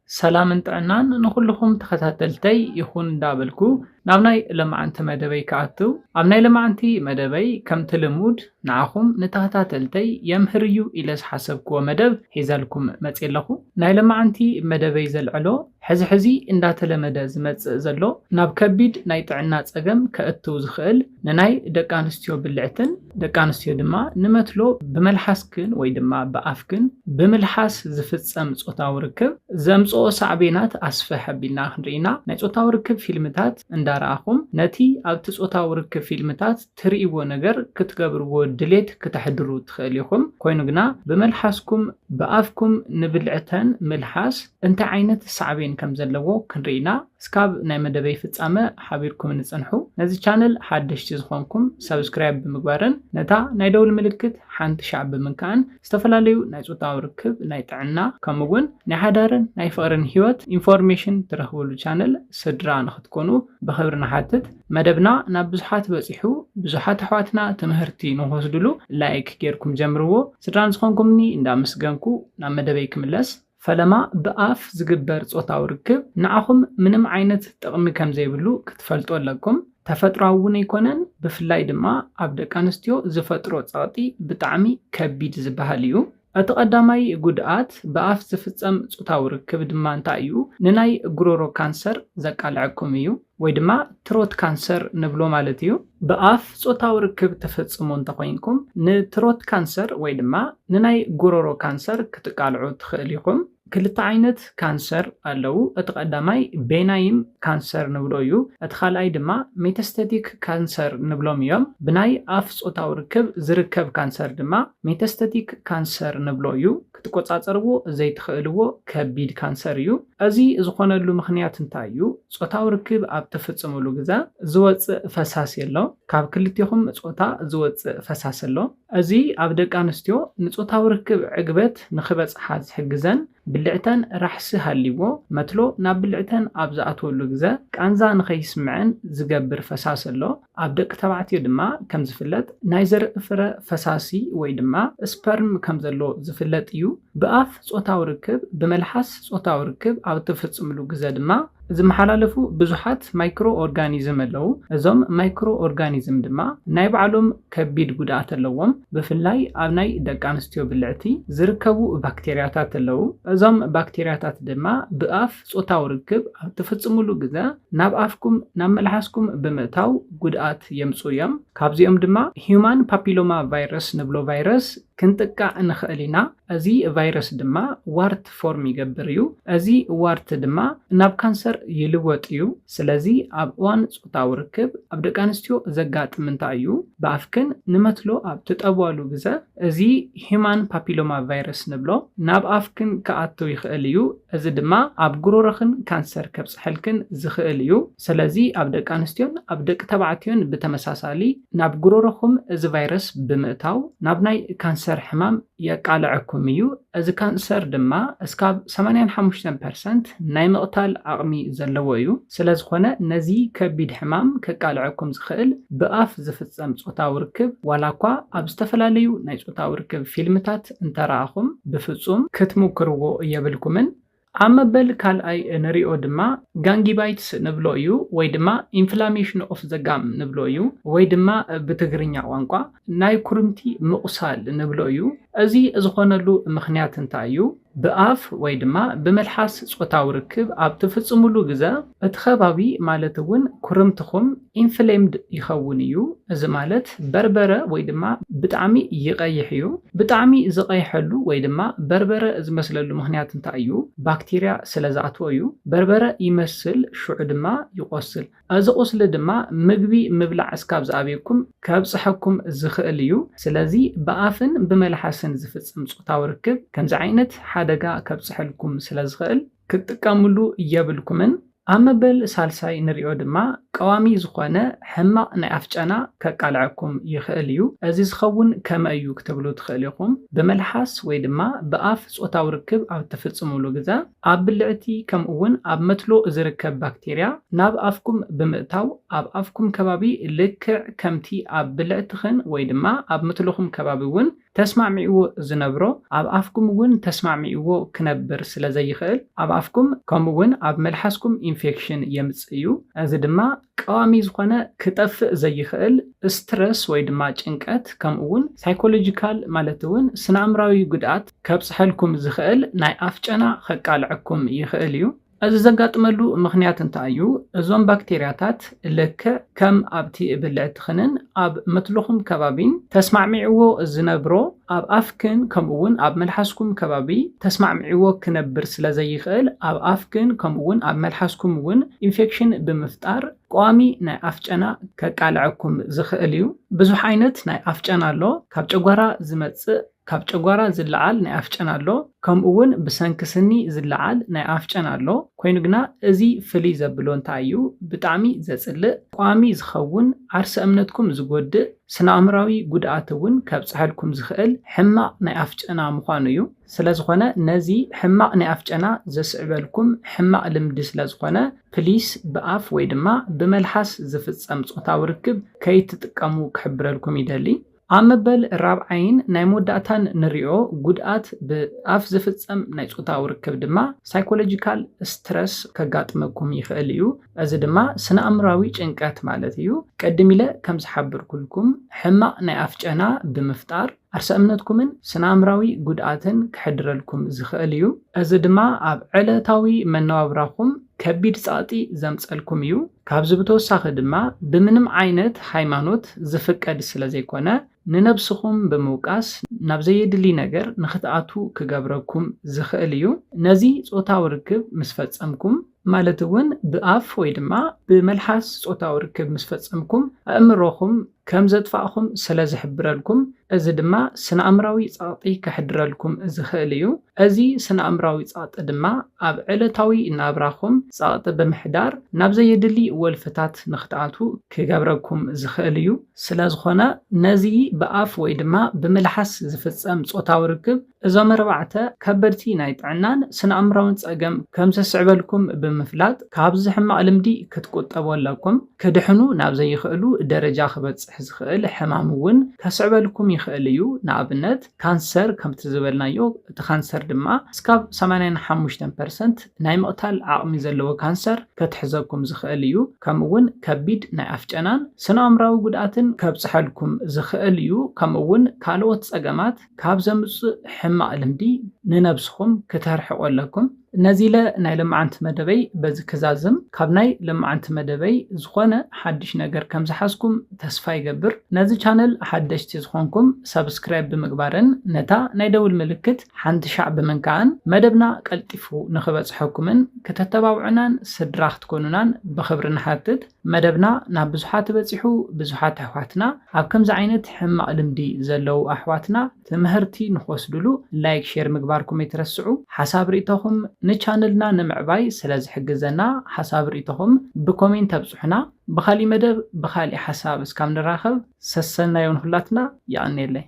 ሰላምን ጥዕናን ንኹልኹም ተኸታተልተይ ይኹን እንዳበልኩ ናብ ናይ ለማዓንቲ መደበይ ክኣትው። ኣብ ናይ ለማዓንቲ መደበይ ከምቲ ልሙድ ንዓኹም ንተኸታተልተይ የምህር እዩ ኢለ ዝሓሰብክዎ መደብ ሒዘልኩም መፅእ ኣለኹ። ናይ ለማዓንቲ መደበይ ዘልዕሎ ሕዚ ሕዚ እንዳተለመደ ዝመፅእ ዘሎ ናብ ከቢድ ናይ ጥዕና ፀገም ከእትው ዝኽእል ንናይ ደቂ ኣንስትዮ ብልዕትን ደቂ ኣንስትዮ ድማ ንመትሎ ብመልሓስክን ወይ ድማ ብኣፍክን ብምልሓስ ዝፍፀም ፆታዊ ርክብ ዘምፅኦ ሳዕቤናት ኣስፍሕ ኣቢልና ክንርኢና ናይ ፆታዊ ርክብ ፊልምታት እንዳረኣኹም ነቲ ኣብቲ ፆታዊ ርክብ ፊልምታት ትርእይዎ ነገር ክትገብርዎ ድሌት ክተሕድሩ ትኽእል ኢኹም። ኮይኑ ግና ብመልሓስኩም ብኣፍኩም ንብልዕተን ምልሓስ እንታይ ዓይነት ሳዕቤን ከም ዘለዎ ክንርኢና እስካብ ናይ መደበይ ፍጻመ ሓቢርኩም ንጽንሑ። ነዚ ቻነል ሓደሽቲ ዝኾንኩም ሰብስክራይብ ብምግባርን ነታ ናይ ደውል ምልክት ሓንቲ ሻዕ ብምንካእን ዝተፈላለዩ ናይ ጾታዊ ርክብ ናይ ጥዕና ከምኡ እውን ናይ ሓዳርን ናይ ፍቕርን ህይወት ኢንፎርሜሽን ትረኽብሉ ቻነል ስድራ ንኽትኮኑ ብኽብሪ ንሓትት። መደብና ናብ ብዙሓት በጺሑ ብዙሓት ኣሕዋትና ትምህርቲ ንክወስድሉ ላይክ ጌርኩም ጀምርዎ። ስድራ ንዝኾንኩምኒ እንዳመስገንኩ ናብ መደበይ ክምለስ። ፈለማ ብኣፍ ዝግበር ጾታዊ ርክብ ንዓኹም ምንም ዓይነት ጥቕሚ ከም ዘይብሉ ክትፈልጡ ኣለኩም። ተፈጥሮኣዊ እውን ኣይኮነን። ብፍላይ ድማ ኣብ ደቂ ኣንስትዮ ዝፈጥሮ ጸቕጢ ብጣዕሚ ከቢድ ዝበሃል እዩ። እቲ ቀዳማይ ጉድኣት ብኣፍ ዝፍጸም ጾታዊ ርክብ ድማ እንታይ እዩ? ንናይ ጉሮሮ ካንሰር ዘቃልዐኩም እዩ። ወይ ድማ ትሮት ካንሰር ንብሎ ማለት እዩ። ብኣፍ ጾታዊ ርክብ ትፍጽሙ እንተኾይንኩም ንትሮት ካንሰር ወይ ድማ ንናይ ጉሮሮ ካንሰር ክትቃልዑ ትኽእል ኢኹም። ክልተ ዓይነት ካንሰር ኣለዉ። እቲ ቀዳማይ ቤናይን ካንሰር ንብሎ እዩ። እቲ ካልኣይ ድማ ሜታስታቲክ ካንሰር ንብሎም እዮም። ብናይ ኣፍ ጾታዊ ርክብ ዝርከብ ካንሰር ድማ ሜታስታቲክ ካንሰር ንብሎ እዩ። ክትቆጻጸርዎ ዘይትኽእልዎ ከቢድ ካንሰር እዩ። እዚ ዝኾነሉ ምኽንያት እንታይ እዩ? ጾታዊ ርክብ ኣብ ትፍጽምሉ ግዘ ዝወጽእ ፈሳሲ ኣሎ። ካብ ክልቴኹም ጾታ ዝወጽእ ፈሳሲ ኣሎ። እዚ ኣብ ደቂ ኣንስትዮ ንጾታዊ ርክብ ዕግበት ንኽበጽሓ ዝሕግዘን ብልዕተን ራሕሲ ሃልይዎ መትሎ ናብ ብልዕተን ኣብ ዝኣትወሉ ግዘ ቃንዛ ንኸይስምዐን ዝገብር ፈሳሲ ኣሎ። ኣብ ደቂ ተባዕትዮ ድማ ከም ዝፍለጥ ናይ ዘርኢ ፍረ ፈሳሲ ወይ ድማ ስፐርም ከም ዘሎ ዝፍለጥ እዩ። ብኣፍ ጾታዊ ርክብ፣ ብመልሓስ ጾታዊ ርክብ ኣብ እትፍጽምሉ ግዘ ድማ ዝመሓላለፉ ብዙሓት ማይክሮ ኦርጋኒዝም ኣለዉ። እዞም ማይክሮ ኦርጋኒዝም ድማ ናይ ባዕሎም ከቢድ ጉድኣት ኣለዎም። ብፍላይ ኣብ ናይ ደቂ ኣንስትዮ ብልዕቲ ዝርከቡ ባክቴርያታት ኣለዉ። እዞም ባክቴርያታት ድማ ብኣፍ ጾታዊ ርክብ ኣብ ትፍጽምሉ ግዘ ናብ ኣፍኩም ናብ መልሓስኩም ብምእታው ጉድኣት የምጽኡ እዮም። ካብዚኦም ድማ ሂዩማን ፓፒሎማ ቫይረስ ንብሎ ቫይረስ ክንጥቃዕ ንኽእል ኢና። እዚ ቫይረስ ድማ ዋርት ፎርም ይገብር እዩ። እዚ ዋርት ድማ ናብ ካንሰር ይልወጥ እዩ። ስለዚ ኣብ እዋን ጾታዊ ርክብ ኣብ ደቂ ኣንስትዮ ዘጋጥም እንታይ እዩ? ብኣፍክን ንመትሎ ኣብ ትጠብዋሉ ግዘ እዚ ሂዩማን ፓፒሎማ ቫይረስ ንብሎ ናብ ኣፍክን ክኣቱ ይኽእል እዩ። እዚ ድማ ኣብ ጉሮሮኽን ካንሰር ከብጽሐልክን ዝኽእል እዩ። ስለዚ ኣብ ደቂ ኣንስትዮን ኣብ ደቂ ተባዕትዮን ብተመሳሳሊ ናብ ጉሮሮኹም እዚ ቫይረስ ብምእታው ናብ ናይ ካንሰር ሕማም የቃልዐኩም እዩ። እዚ ካንሰር ድማ እስካብ ሰማንያን ሓሙሽተን ፐርሰንት ናይ ምቕታል ዓቕሚ ዘለዎ እዩ። ስለዝኾነ ነዚ ከቢድ ሕማም ከቃልዐኩም ዝኽእል ብኣፍ ዝፍጸም ጾታዊ ርክብ ዋላ እኳ ኣብ ዝተፈላለዩ ናይ ጾታዊ ርክብ ፊልምታት እንተረኣኹም ብፍጹም ክትምክርዎ የብልኩምን። ኣብ መበል ካልኣይ እንሪኦ ድማ ጋንጊባይትስ ንብሎ እዩ ወይ ድማ ኢንፍላሜሽን ኦፍ ዘጋም ንብሎ እዩ ወይ ድማ ብትግርኛ ቋንቋ ናይ ኩርምቲ ምቑሳል ንብሎ እዩ። እዚ ዝኾነሉ ምኽንያት እንታይ እዩ? ብኣፍ ወይ ድማ ብመልሓስ ጾታዊ ርክብ ኣብ ትፍጽምሉ ግዘ እቲ ከባቢ ማለት እውን ኩርምትኹም ኢንፍሌምድ ይኸውን እዩ። እዚ ማለት በርበረ ወይ ድማ ብጣዕሚ ይቐይሕ እዩ። ብጣዕሚ ዝቐይሐሉ ወይ ድማ በርበረ ዝመስለሉ ምኽንያት እንታይ እዩ? ባክቴርያ ስለ ዝኣትዎ እዩ። በርበረ ይመስል ሽዑ ድማ ይቖስል። እዚ ቁስሊ ድማ ምግቢ ምብላዕ እስካብ ዝኣብየኩም ከብጽሐኩም ዝኽእል እዩ። ስለዚ ብኣፍን ብመልሓስን ዝፍጽም ጾታዊ ርክብ ከምዚ ዓይነት ሓደጋ ከብጽሐልኩም ስለ ዝኽእል ክትጥቀምሉ የብልኩምን። ኣብ መበል ሳልሳይ ንሪኦ ድማ ቀዋሚ ዝኾነ ሕማቕ ናይ ኣፍጨና ከቃልዐኩም ይኽእል እዩ። እዚ ዝኸውን ከመይ እዩ ክትብሉ ትኽእል ኢኹም። ብመልሓስ ወይ ድማ ብኣፍ ጾታዊ ርክብ ኣብ ትፍጽምሉ ግዘ ኣብ ብልዕቲ ከምኡ እውን ኣብ መትሎ ዝርከብ ባክቴርያ ናብ ኣፍኩም ብምእታው ኣብ ኣፍኩም ከባቢ ልክዕ ከምቲ ኣብ ብልዕትኽን ወይ ድማ ኣብ መትሎኹም ከባቢ እውን ተስማዕሚዕዎ ዝነብሮ ኣብ ኣፍኩም እውን ተስማዕሚዕዎ ክነብር ስለ ዘይኽእል ኣብ ኣፍኩም ከምኡ እውን ኣብ መልሓስኩም ኢንፌክሽን የምጽእ እዩ። እዚ ድማ ቀዋሚ ዝኾነ ክጠፍእ ዘይኽእል ስትረስ ወይ ድማ ጭንቀት ከምኡ እውን ሳይኮሎጂካል ማለት እውን ስነ ኣእምራዊ ጉድኣት ከብፅሐልኩም ዝኽእል ናይ ኣፍጨና ከቃልዐኩም ይኽእል እዩ። እዚ ዘጋጥመሉ ምኽንያት እንታይ እዩ? እዞም ባክቴርያታት ልክዕ ከም ኣብቲ ብልዕትኽንን ኣብ መትልኹም ከባቢን ተስማዕሚዕዎ ዝነብሮ ኣብ ኣፍክን ከምኡ እውን ኣብ መልሓስኩም ከባቢ ተስማዕሚዕዎ ክነብር ስለ ዘይኽእል ኣብ ኣፍክን ከምኡ እውን ኣብ መልሓስኩም እውን ኢንፌክሽን ብምፍጣር ቀዋሚ ናይ ኣፍጨና ከቃልዐኩም ዝኽእል እዩ። ብዙሕ ዓይነት ናይ ኣፍጨና ኣሎ። ካብ ጨጓራ ዝመጽእ ካብ ጨጓራ ዝለዓል ናይ ኣፍጨና ኣሎ። ከምኡ እውን ብሰንኪ ስኒ ዝለዓል ናይ ኣፍጨና ኣሎ። ኮይኑ ግና እዚ ፍልይ ዘብሎ እንታይ እዩ? ብጣዕሚ ዘጽልእ፣ ቋሚ ዝኸውን፣ ዓርሰ እምነትኩም ዝጎድእ፣ ስነ ኣእምራዊ ጉድኣት እውን ከብጽሐልኩም ዝኽእል ሕማቕ ናይ ኣፍጨና ምዃኑ እዩ። ስለ ዝኾነ ነዚ ሕማቕ ናይ ኣፍጨና ዘስዕበልኩም ሕማቕ ልምዲ ስለ ዝኾነ ፕሊስ ብኣፍ ወይ ድማ ብመልሓስ ዝፍጸም ጾታዊ ርክብ ከይትጥቀሙ ክሕብረልኩም ይደሊ። ኣብ መበል ራብዓይን ናይ መወዳእታን ንሪኦ ጉድኣት ብኣፍ ዝፍጸም ናይ ጾታዊ ርክብ ድማ ሳይኮሎጂካል ስትረስ ከጋጥመኩም ይኽእል እዩ። እዚ ድማ ስነ ኣእምራዊ ጭንቀት ማለት እዩ። ቀድም ኢለ ከም ዝሓበርኩልኩም ሕማቕ ናይ ኣፍጨና ብምፍጣር ዓርሰ እምነትኩምን ስነ ኣእምራዊ ጉድኣትን ክሕድረልኩም ዝኽእል እዩ። እዚ ድማ ኣብ ዕለታዊ መነባብራኹም ከቢድ ጸቕጢ ዘምጸልኩም እዩ። ካብዚ ብተወሳኺ ድማ ብምንም ዓይነት ሃይማኖት ዝፍቀድ ስለ ዘይኮነ ንነብስኹም ብምውቃስ ናብ ዘየድሊ ነገር ንኽትኣትዉ ክገብረኩም ዝኽእል እዩ። ነዚ ጾታዊ ርክብ ምስ ፈጸምኩም ማለት እውን ብኣፍ ወይ ድማ ብመልሓስ ጾታዊ ርክብ ምስ ፈጸምኩም ኣእምሮኹም ከም ዘጥፋእኹም ስለ ዝሕብረልኩም እዚ ድማ ስነ ኣእምራዊ ጸቕጢ ከሕድረልኩም ዝኽእል እዩ። እዚ ስነ ኣእምራዊ ጸቕጢ ድማ ኣብ ዕለታዊ ናብራኹም ጸቕጢ ብምሕዳር ናብ ዘየድሊ ወልፍታት ንኽትኣትዉ ክገብረኩም ዝኽእል እዩ። ስለ ዝኾነ ነዚ ብኣፍ ወይ ድማ ብመልሓስ ዝፍጸም ጾታዊ ርክብ እዞም ኣርባዕተ ከበድቲ ናይ ጥዕናን ስነ ኣእምራውን ጸገም ከም ዘስዕበልኩም ብምፍላጥ ካብዚ ሕማቕ ልምዲ ክትቁጠቡ ኣለኩም። ክድሕኑ ናብ ዘይኽእሉ ደረጃ ክበጽሕ ዝኽእል ሕማም እውን ከስዕበልኩም ይኽእል እዩ። ንኣብነት ካንሰር ከምቲ ዝበልናዮ እቲ ካንሰር ድማ እስካብ ሰማንያን ሓሙሽተን ፐርሰንት ናይ ምቕታል ዓቕሚ ዘለዎ ካንሰር ከትሕዘኩም ዝኽእል እዩ። ከምኡ እውን ከቢድ ናይ ኣፍጨናን ስነ ኣእምራዊ ጉድኣትን ከብጽሐልኩም ዝኽእል እዩ። ከምኡ እውን ካልኦት ጸገማት ካብ ዘምጽእ ሕማቕ ልምዲ ንነብስኹም ክተርሕቑ ኣለኩም። ነዚ ኢለ ናይ ለማዓንቲ መደበይ በዚ ክዛዝም። ካብ ናይ ለማዓንቲ መደበይ ዝኾነ ሓድሽ ነገር ከም ዝሓዝኩም ተስፋ ይገብር። ነዚ ቻነል ሓደሽቲ ዝኾንኩም ሰብስክራይብ ብምግባርን ነታ ናይ ደውል ምልክት ሓንቲ ሻዕ ብምንካእን መደብና ቀልጢፉ ንኽበጽሐኩምን ክተተባብዑናን ስድራ ክትኮኑናን ብኽብሪ ንሓትት። መደብና ናብ ብዙሓት በጺሑ፣ ብዙሓት ኣሕዋትና ኣብ ከምዚ ዓይነት ሕማቕ ልምዲ ዘለዉ ኣሕዋትና ትምህርቲ ንኽወስድሉ ላይክ ሼር ምግባርኩም ኣይትረስዑ። ሓሳብ ርእይቶኹም ንቻነልና ንምዕባይ ስለ ዝሕግዘና ሓሳብ ርእይቶኹም ብኮሜንት ኣብጽሑና። ብኻሊእ መደብ ብኻሊእ ሓሳብ እስካብ ንራኸብ ሰሰናዩ ንኹላትና። የቐንየለይ።